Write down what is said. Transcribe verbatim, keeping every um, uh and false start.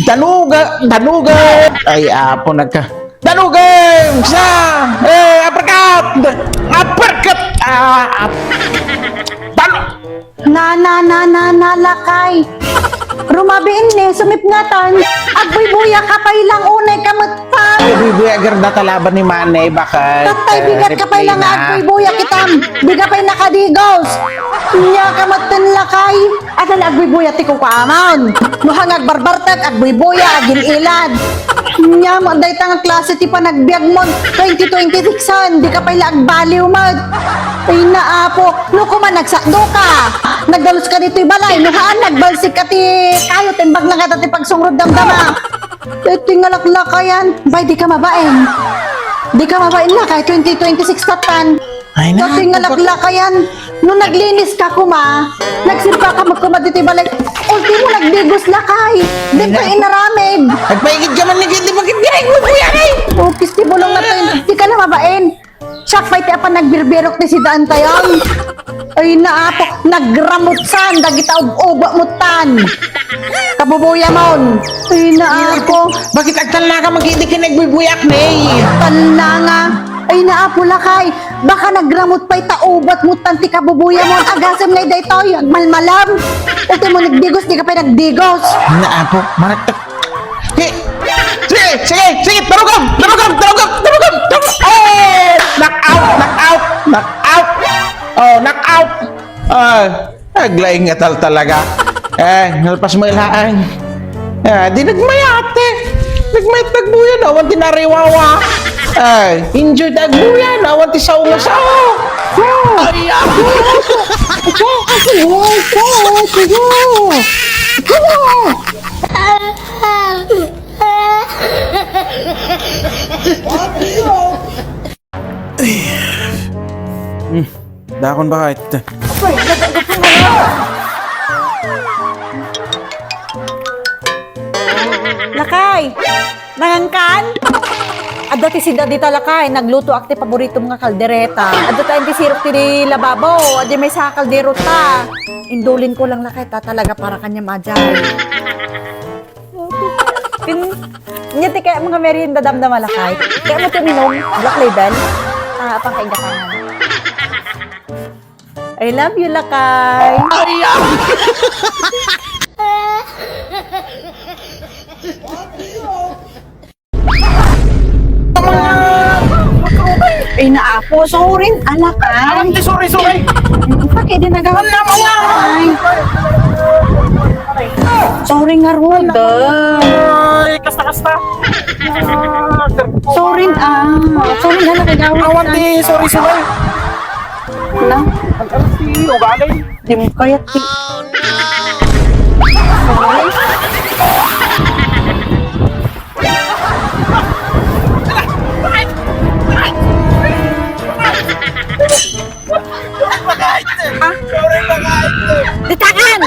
Danuga, danuga. Ay, apo, nagka-, danuga! Sa! Eh, uppercut! Uppercut! Ah, up-, danu-, Na, na, na, na, na, lakay. Rumabiin ni, sumipngatan. Agbuybuya ka pay lang, unay ka met pay. Agbuybuya, garda talaban ni Manay, bakit? Tatay, eh, bigat ka pay lang, replay na. Agbuybuya kitam. Di ka pay nakadigos. Nya ka met ten lakay. Adal agbuybuya ti kukuamon. No hang agbarbartek, agbuybuya, agil-ilad. Nya mo, dayta nga klase ti panagbiag mo. Twenty twenty-six-an, di ka pay la agbaliw met. Ay, naapo. No, kuma nagsakdo ka, nagdalus ka ditoy balay, no haan, nagbalsik ka ti kayo, timbag na nga ti pagsungrod damdama. Iti nga laklakayan, bay, di ka mabain. Di ka mabain lakay, twenty twenty-six tatan. Ay, na, iti nga laklakayan, no naglinis ka kuma, nagsirba ka met kuma ditoy balay, ultimo nagdigos lakay. Di pa inaramid. Nagpaigid ka man ni Kitty, bakit di ay mo kuya, ay? Ukis ti bulong na to, di ka na mabain. Siak pay ti apan nagbirbirok ti sidaan tayon. Ay, naapo, nagramutsan, dagita ub-uba mutan. Kabubuyamon. Ay, naapo. Bakit agtalna ka, magidi ka nagbubuyak, Nay? Talnanga. Ay, naapo, lakay. Baka nagramut pay ta ubat mutan ti kabubuyamon. Agasem ngay daytoy, agmalmalam. Ultimo nagdigos, di ka pay nagdigos. Naapo, maraktak. Sige, sige, sige, sige, tarugam, tarugam, tarugam, tarugam, tarugam. Eh, knock out, knock out, knock out. Oh, knock out. Ah, naglaing nga tal talaga. Eh, nalpas mo ilaang. Ah, di nagmayat eh. Nagmayat nagbuya na, awan tinariwawa. Ay, enjoy tagbuya na, awan ti sao nga sao. Ay, ako! Ako, ako, ako, ako, ako. Hmm, dakon ba kahit? Lakay! Nangangkan? Adda ti sida dita, lakay. Naglutoak ti paboritom nga kaldereta. Adda tayo ti sirok ti lababo. Adi may sa kaldero ta. Indulin ko lang, lakay, ta talaga para kanya majay. Kin-, nya ti kaya mga merienda damdama lakay. Kaya mo tuminom, Black Label. Ah, pang kaigatangan. I love you, lakay. Ay, ah! Ay, naapo, sorry, alakay. Awan ti sorry, sorry. Bakit di nagawa? Wala, wala. Ay. Sorry nga, Roda. Ay, kasta, kasta. Ah, sorry, ah. Sorry nga, nakagawa. Awan ti sorry, sorry. Na? Ang, ang si ugali. Di mo kaya ti- Ha? Ditakan!